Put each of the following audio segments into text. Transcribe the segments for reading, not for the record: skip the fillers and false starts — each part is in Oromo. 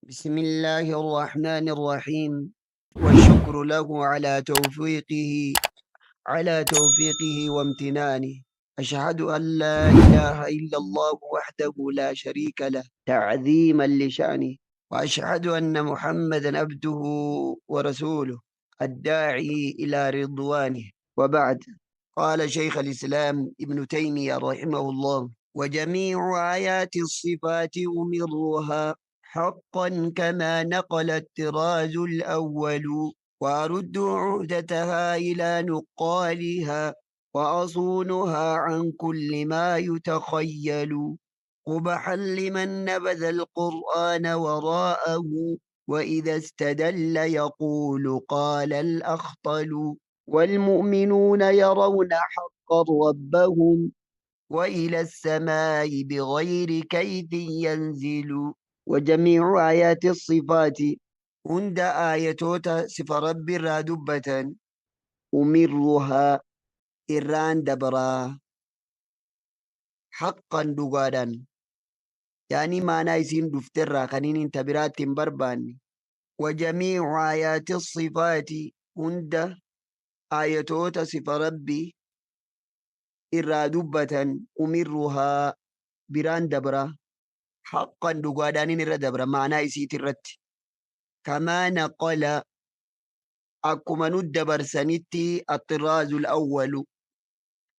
بسم الله الرحمن الرحيم، والشكر له على توفيقه وامتنانه. أشهد أن لا إله إلا الله وحده لا شريك له تعظيما لشأنه، وأشهد أن محمدا عبده ورسوله الداعي إلى رضوانه. وبعد، قال شيخ الإسلام ابن تيمية رحمه الله: وجميع آيات الصفات أمرها حقا كما نقل الطراز الأول، وأرد عهدتها إلى نقالها، وأصونها عن كل ما يتخيل، قبحا لمن نبذ القرآن وراءه، وإذا استدل يقول قال الأخطل. والمؤمنون يرون حقا ربهم، وإلى السماء بغير كيف ينزل. وجميع آيات الصفات، hunda aayatoota sifa Rabbi irraa dubbatan، أمرها irraan dabraa، حقا dhugaadhaan، yaani maanaa isiin dhufterraa kaniin inta biraatti hin barbaanne. وجميع آيات الصفات، hunda aayatoota sifa Rabbi irraa dubbatan، أمرها biraan dabraa، حقا dhugaadhaanin irra dabra maanaa isiit irratti، كما نقل akkuma nu dabarsanitti، الطراز الأول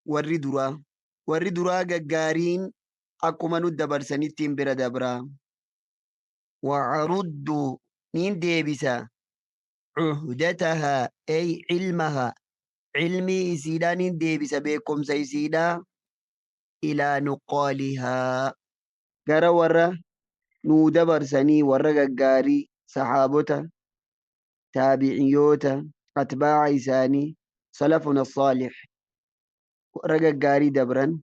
warri duraa, warri duraa gaggaariin akkuma nu dabarsanittiin bira dabraa. وأرد nin deebisa، عهدتها أي علمها، cilmii isiidhaa nin deebisa, beekumsa isiidhaa، إلى نقالها gara warra nuu dabarsanii, warra gaggaarii, sahaabota, taabiciyoota, atbaaca isaanii, سلفنا الصالح, warra gaggaarii dabran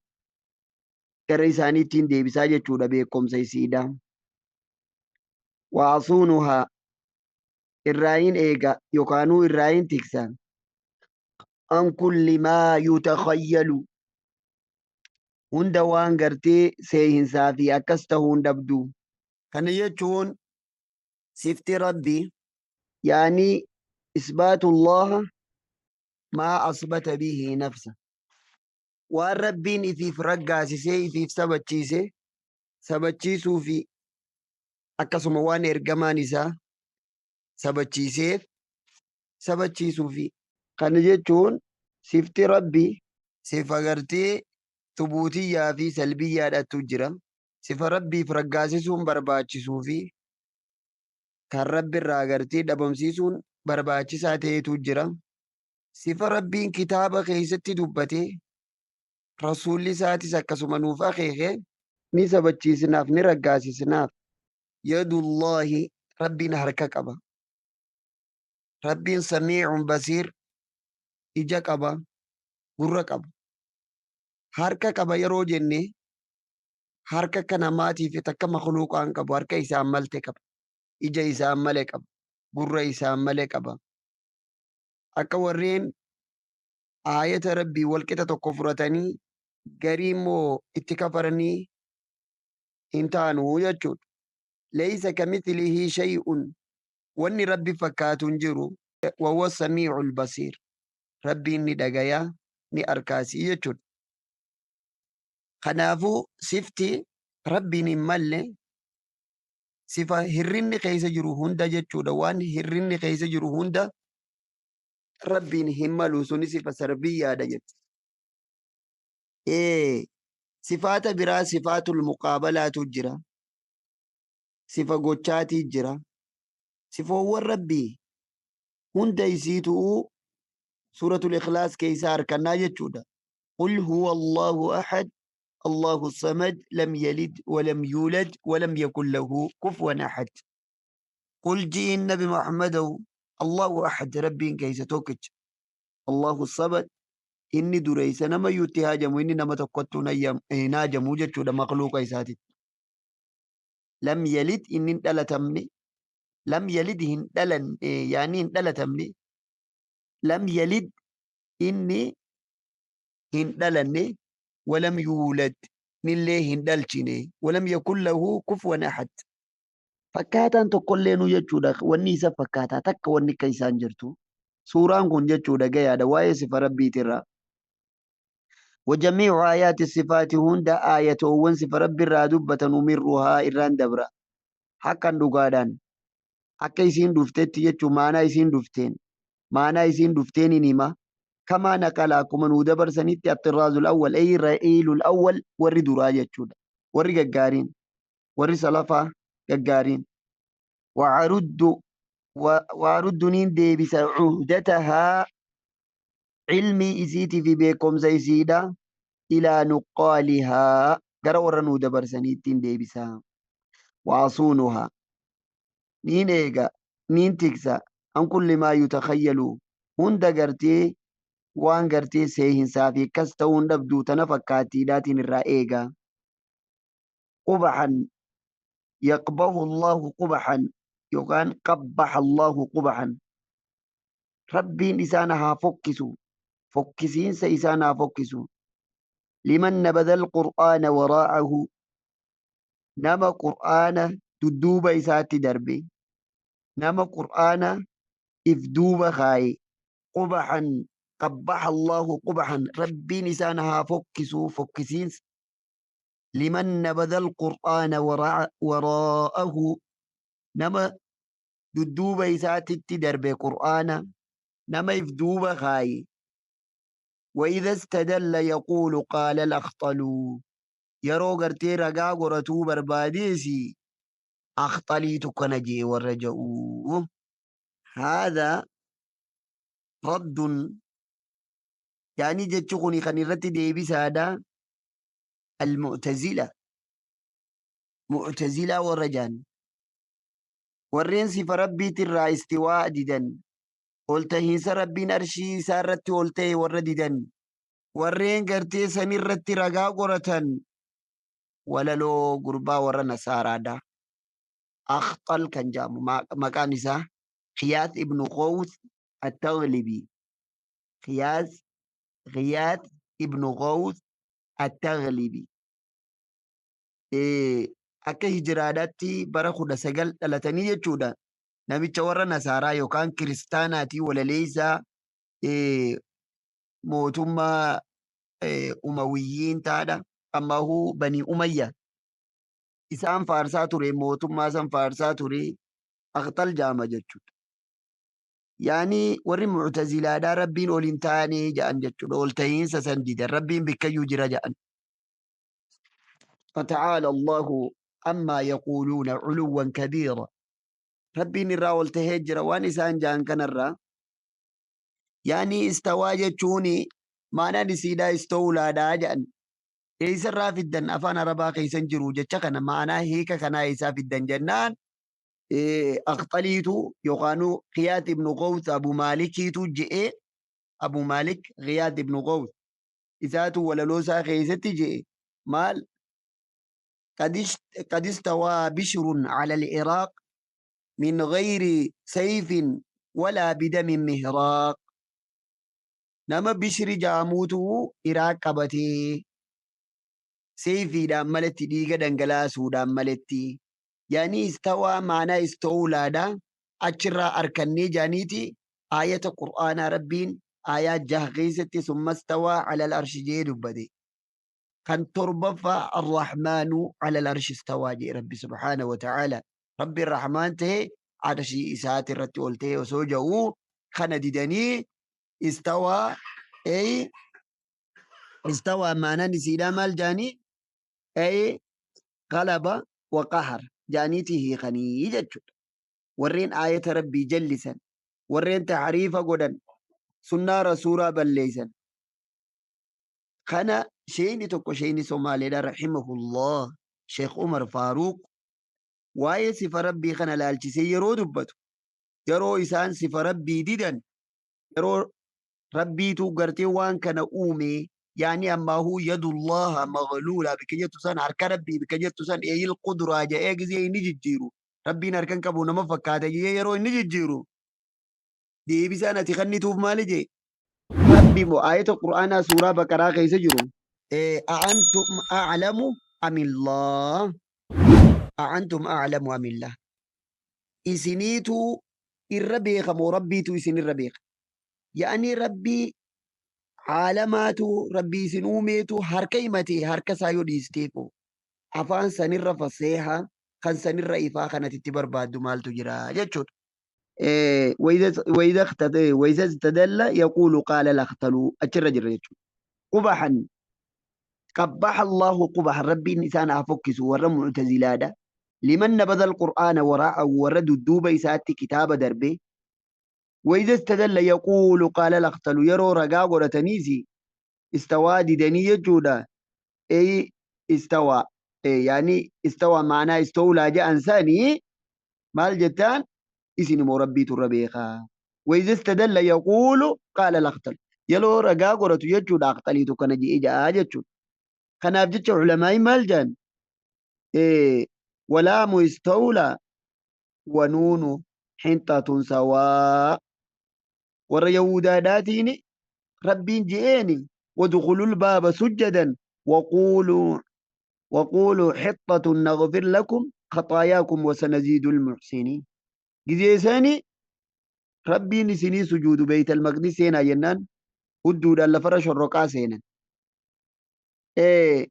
gara isaaniittiin deebisaa jechuudha beekumsa isiidha. وأصونها irraayin eega yookaanuu irraayin tiksa، عن كل ما يتخيل hunda waan gartee seehinsaa fi akkas ta'uun dhabdu. Kana jechuun sifti Rabbi, yaani إثبات الله ما أثبت به نفسه, waan Rabbiin ifiif raggaasisee ifiif sabachiise sabachiisuu fi akkasuma waan ergamaan isaa sabachiiseef sabachiisuu fi. Kana jechuun sifti Rabbi sifa gartee thubuutiyyaa fi salbiyyaadhatu jira. Sifa Rabbiif raggaasisuun barbaachisuu fi kan Rabbi irraa gartee dhabamsiisuun barbaachisaa ta'etu jira. Sifa Rabbiin kitaaba keessatti dubbate, rasuulli isaatis akkasuma nuuf akeeke, ni sabachiisnaaf, ni raggaasisnaaf. يد الله, Rabbiin harka qaba. Rabbiin سميع بصير, ija qaba, gurra qaba. Harka qaba yeroo jenne, harka akka namaatiif takka makluuqaan qabu, harka isaan malte qaba, ija isaan male qaba, gurra isaan male qaba. Akka warreen aayata Rabbii walqixa tokko fudhatanii garii immoo itti kafaranii hin taanu jechuudha. ليس كمثله شيء, wanni Rabbi fakkaatu hin jiru. وهو السميع البصير, Rabbiin ni dhagayaa, ni arkaasii jechuudha. Kanaafuu sifti Rabbiin hin malle sifa hirrinni keessa jiru hunda jechuudha. Waan hirrinni keessa jiru hunda Rabbiin hin malu, suni sifa sarbiyyaadha jechuudha. Sifaata biraa, صفات المقابلة tu jira. Sifa gochaatii jira. Sifoowwan Rabbii hunda isiituu Suuratul Ikhlaas keessa harkannaa jechuudha. قل هو الله أحد الله الصمد لم يلد ولم يولد ولم يكن له كفوا أحد. قل jiin Nabi Muhammadow، الله أحد, Rabbiin keessa tokkicha. الله الصمد, inni dureessa namayyuu itti haajamu, inni nama tokkottuu hin haajamu jechuudha makluuqa isaatitti. لم يلد, inni hin dhalatamne. لم يلد, hin dhalanne, yaani hin dhalatamne. لم يلد, inni hin dhalanne. ولم يولد, nillee hin dhalchine. ولم يكن له كفوا أحد. Fakkaataan tokkolleenuu jechuudha wanni isa fakkaataa takka wanni akka isaan jirtu. Suuraan kun jechuudha gayaadha waa'ee sifa rabbiitirraa. Wajamiicu aayaati sifaati hunda aayatoowwan sifa rabbiirraa dubbatan umirruhaa irraan dabra. Haqqan dhugaadhaan akka isiin dhuftetti jechuun maanaa isiin dhufteen maanaa isiin dhufteen hin hima. Kamaa naqala akkuma nuu dabarsanitti axxirraazul awwal ay ra'iilul awwal warri duraa jechuudha. Warri gaggaariin warri salafaa gaggaariin. Wa'aruddu wa'aruddu niin deebisa cuhdatahaa ilmii isiitii fi beekumsa isiidha ilaa nuqqaalihaa gara warra nuu dabarsaniittiin deebisa. Wa'asuunuhaa niin eega niin tiksa an kulli maa yutakhayyalu hunda gartee waan gartee seehinsaa fi akkas ta'uun dhabduu tana fakkaattiidhaatiin irraa eega. Qubaxan yaqbahu Allahu qubaxan yookaan qabbaxa Allahu qubaxan Rabbiin isaan haa fokkisu fokkisiinsa isaan haa fokkisu. Liman nabadha al-Qur'aana waraa'ahu nama Qur'aana dudduuba isaatti darbe nama Qur'aana if duuba kaaye. Qubaxan qabbaxa Allahu qubaxan Rabbiin isaan haa fokkisu fokkisiinsa. Liman nabadha al-Qur'aana waraa'ahu nama dudduuba isaatitti darbe Qur'aana nama if duuba kaaye. Wa idha istadalla yaquulu qaala al-akhxalu yeroo gartee ragaa goratuu barbaadeesi akhxaliitu kana jee warra ja'u. Haadha raddun yaani jechi kuni kan irratti deebisaadha al-mu'tazila mu'tazilaa warra jaan warreen sifa rabbiitirraa istiwaa didan ol tahiinsa rabbiin arshii isaa irratti ol ta'e warra didan warreen gartee sanirratti ragaa qoratan walaloo gurbaa warra nasaaraadha. Akhxal kan jedhamu maqaan isaa Khiyaas ibnu Gawth At-Taghlibi. Khiyaas Ghiyaas ibnu Gawth At-Taghlibi. Akka hijiraadhaatti bara 19 dhalatanii jechuudha. Namicha warra nasaaraa yookaan kiristaanaatii walaleessaa mootummaa Umawiyyiin taadha. Ammahuu Banii Umayya. Isaan faarsaa ture mootummaa san faarsaa ture Akhxal jaama jechuudha. Yaani warri mu'tazilaadhaa rabbiin ol hin taane ja'an jechuudha. Ol tahiinsa san didan rabbiin bikkayyuu jira ja'an. Fata'aala Allahu ammaa yaquuluuna culuwwan kabiira. Rabbiin irraa ol tahee jira waan isaan ja'an kanarraa. Yaani istawaa jechuun maanaan isiidhaa istowlaadhaa jedhan. Eessarraa fiddan afaan Arabaa keessan jiru jecha kana maanaa hiika kanaa eessaa fiddan jennaan Akhxaliitu yookaan Qiyaad ibnu Gawth Abu Maalikiitu je'ee Abu Maalik Qiyaad ibnu Gawth isaatu walaloo isaa keessatti je'e maal qad istawaa bishrun ala al-Iraaq min ghayri sayfin walaa bidamin mihraaq nama bishri jaamuutu Iraaq qabatee seeyfiidhaan maletti dhiiga dhangalaasuudhaan maletti yaanii istawaa maanaa istowlaadha achirraa arkannee jaaniiti aayata qur'aanaa rabbiin aayaa jaha keessatti summa istawaa alal arshi jee dubbate kan torbaffaa arrahmaanu alal arshi istawaa jee rabbi subhaana wa ta'aala rabbiin rahmaan ta'e arshii isaati irratti ol ta'e osoo ja'uu kana didanii istawaa ey istawaa maanaan isiidhaa maal jaanii ey galaba wa qahar jaaniitii hiikanii jechuudha. Warreen aayata rabbii jallisan, warreen taxriifa godhan, sunnaa rasuulaa balleeysan. Kana sheeyni tokko sheeyni Somaaleedha rahimahullah Sheekh Umar Faaruuq waa'ee sifa rabbii kana laalchisee yeroo dubbatu yeroo isaan sifa rabbii didan yeroo rabbiitu gartee waan kana uume yaani ammaahuu yadullaha maghluula bikka jettu san harka rabbii bikka jettu san eeyil qudraa jedhee gizee inni jijjiiru rabbiin harka hin qabu nama fakkaata jedhee yeroo inni jijjiiru deebisaan ati kannituuf maali jee rabbi moo aayata qur'aanaa suuraa baqaraa keessa jiru a'antum a'lamu amillah a'antum a'lamu amillah. Isiniitu irra beeka moo Rabbiitu isinirra beeka? Ya'anii Rabbii caalamaatu, Rabbii isin uumeetu harka himate, harka isaa yoo dhiisteefoo afaan sanirra faseeha kan sanirra ifaa kanati itti barbaaddu maaltu jira jechuudha. وإذا استدل يقول قال الأخطل أجر جر. قبحا قبح الله قبح ربي إنسان أفكس ور معتزلادا لمن نبذ القرآن وراء ورد الدوب إسات كتاب دربه. وإذا استدل يقول قال الأخطل يرو رقا ورتنيزي استوى دنيا جودا أي استوى أي يعني استوى معناه استولى جاء إنساني مال جتان إسن مربي الربيخا. وإذا استدل يقول قال الأخطل يلو رقا ورتو يجود أخطلي تكنجي إجا أجتشو خناف جتش علماء مال جان إيه ولام استولى ونون حنطة سواء ور يهودا داتيني ربين جئيني ودخلوا الباب سجدا وقولوا حطة نغفر لكم خطاياكم وسنزيد المحسنين. جزيساني ربي سني سجود بيت المقدس هنا جنان هدود اللفرش الرقاس هنا إيه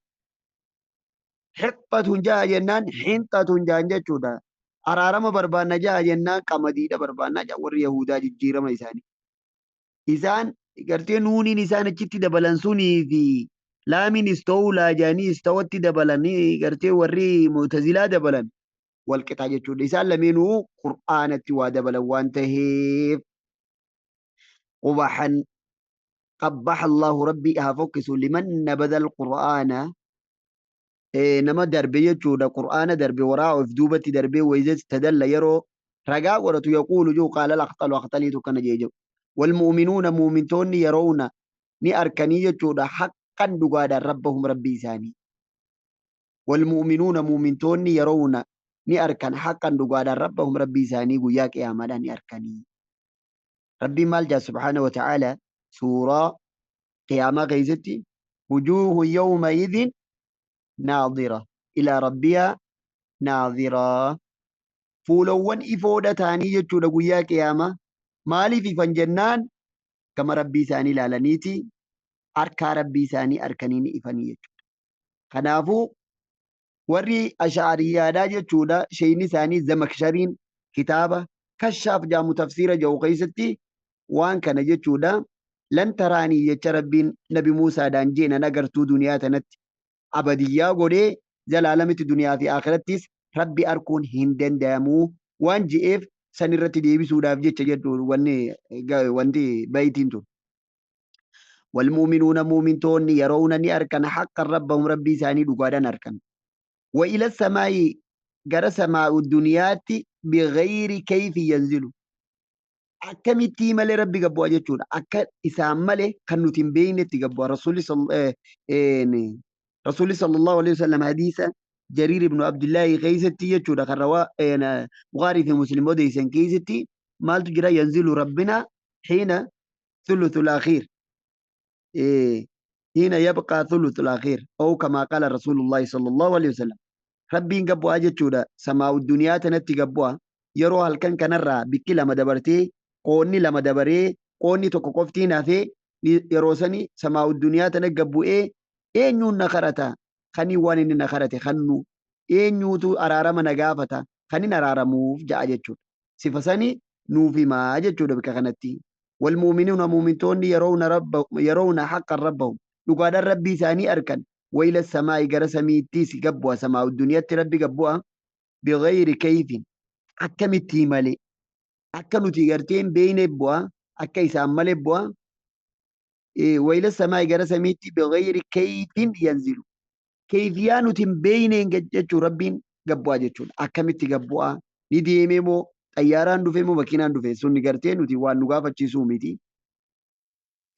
حطة جاء جنان حنطة جاء جتشودا أرارم بربانا جاء جنان كمدينة بربانا جاء ور يهودا جيرة ما إساني إسان قرتي نوني نسان تشتي دبلنسوني في لامين استولى جاني استوتي دبلني قرتي وري معتزلة دبلن والقطع جتشود إسان لمينو قرآن توا دبلن وانتهي. قبحا قبح الله ربي أفكس لمن نبذ القرآن إيه نما دربي جتشود قرآن دربي وراء في دوبة دربي وإذا استدل يرو رجاء ورتو يقول جو قال الأخطل وأخطليت كان جيجو. والمؤمنون مؤمنتون يرون ني أركانية جودا حقا دقادا ربهم ربي ثاني. والمؤمنون مؤمنتون يرون ني أركان حقا دقادا ربهم ربي ثاني قياك يا مالا ني أركاني ربي مالجا سبحانه وتعالى. سورة قيامة غيزتي وجوه يومئذ ناظرة إلى ربها ناظرة. فولوان إفودة ثانية جودا قياك يا ما مالي في فنجنان كما ربي ثاني لالنيتي أركا ربي ثاني أركنيني إفنية. خنافو وري أشعرية دا جودا شيني ثاني زمكشرين كتابة كشاف جامو تفسير جو قيستي وان كان جودا لن تراني يتربين نبي موسى دانجينا نقرتو دنيا تنت أبدية قولي زلالمت دنيا في آخرتيس ربي أركون هندن دامو وان جئف سنرتي ديبي سوداف جيتش جدو وانتي بيتين تو. والمؤمنون مؤمنتون يرون أركن حقا ربهم ربي ثاني دقادا أركن. وإلى السماء جرى سماء الدنيا بغير كيف ينزل. أكمتي مالي ربي قبوا جتشون أك إسام مالي كنوتين بين تقبوا رسول صلى الله عليه وسلم حديثا جرير بن عبد الله غيزتي يجود خروا بخاري في مسلم وديسن كيزتي مال تجرى ينزل ربنا حين ثلث الأخير إيه حين يبقى ثلث الأخير أو كما قال رسول الله صلى الله عليه وسلم. ربي قبوا أجتشودا سماء الدنيا تنتي قبوا يروح الكن كنرى بكلا ما دبرتي قوني لما دبري قوني تكوكفتي نافي يروسني سماء الدنيا تنقبوا إيه إيه نون نخرتا خني وانين نخرتي خنو eenyuutu araarama na gaafata kanin araaramuuf ja'a jechuudha. Sifa sani nuuf himaa jechuudha bakka kanatti. Walmu'minuuna mu'mintoonni yeroona haqqan rabbahum dhugaadhaan rabbii isaanii arkan. Wayila samaa'i gara samiittis gabbu'a samaa duniyaatti rabbi gabbu'a bighayri kayfin akkamitti malee akka nuti gartee hin beekne bu'a akka isaan malee bu'a. Wayila samaa'i gara samiitti bighayri kayfin yanzilu كيفية نتم بينين جتشو ربين قبوا جتشون أكملت قبوا نديمه مو طياران دفه مو مكينان دفه سني قرتين نتي وان نقافة تشيسو ميتي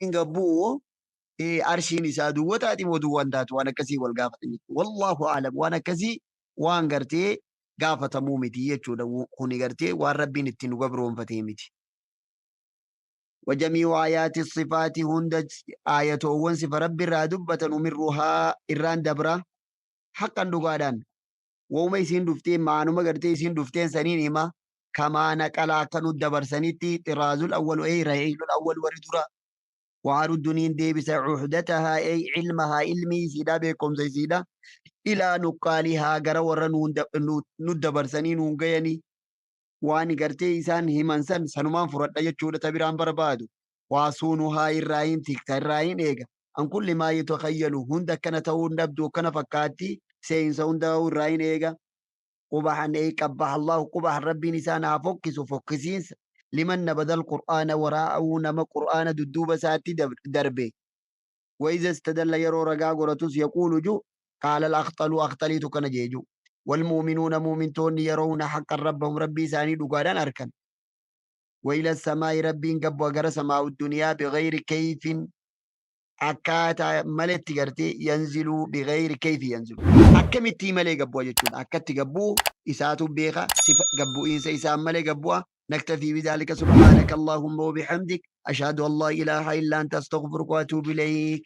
إن قبوا إيه أرشيني سادو وتأتي مودو وان دات وانا كسي والقافة والله أعلم وانا كسي وان قرتي قافة مو ميتي يتشو خوني قرتي وان ربين التنو قبرون فتيمتي. وجميع آيات الصفات هند آية أول صفة ربي رادبة أمرها إران دبرة حقا دقادان وما يسين دفتين معنو ما قرتي يسين دفتين سنين إما Kamaa naqala akka nu dabarsanitti xiraazul awwalu ey rahiilul awwal warri dura waaruddu niin deebisa cuhdatahaa ey cilmahaa ilmii isiidha beekumsa isiidha ilaa nuqqaalihaa gara warra nu dabarsanii nuun gayanii waan gartee isaan himan san sanumaan fudhadha jechuudha ta biraan barbaadu waasuunuhaa irraa hin tiksa irraa hin eega an kulli maa yutakhayyalu hunda akkana ta'uu hin dhabdu akkana fakkaatti seensa hunda irraa hin eega qubahan ey qabbaha Allahu qubahan rabbiin isaan haa fokkisu fokkisiinsa liman nabadal qur'aana waraa'ahu nama qur'aana dudduuba isaatti darbe وإذا استدل yeroo ragaa godhatus يقول ju قال الأخطل أخطليtu kana jee ju والمؤمنون mu'mintoonni يرون حقا ربهم rabbii isaanii dhugaadhaan arkan وإلى السماء rabbiin gabbu gara سماء الدنيا بغير كيف akkaataa maletti gartee ينزل بغير كيف ينزل akkamittii malee gabbu'a jechuudha akkatti gabbuu isaatu beeka sifa gabbu'iinsa isaan malee gabbu'a. نكتفي بذلك. سبحانك اللهم وبحمدك، أشهد أن لا إله إلا أنت، أستغفرك وأتوب إليك.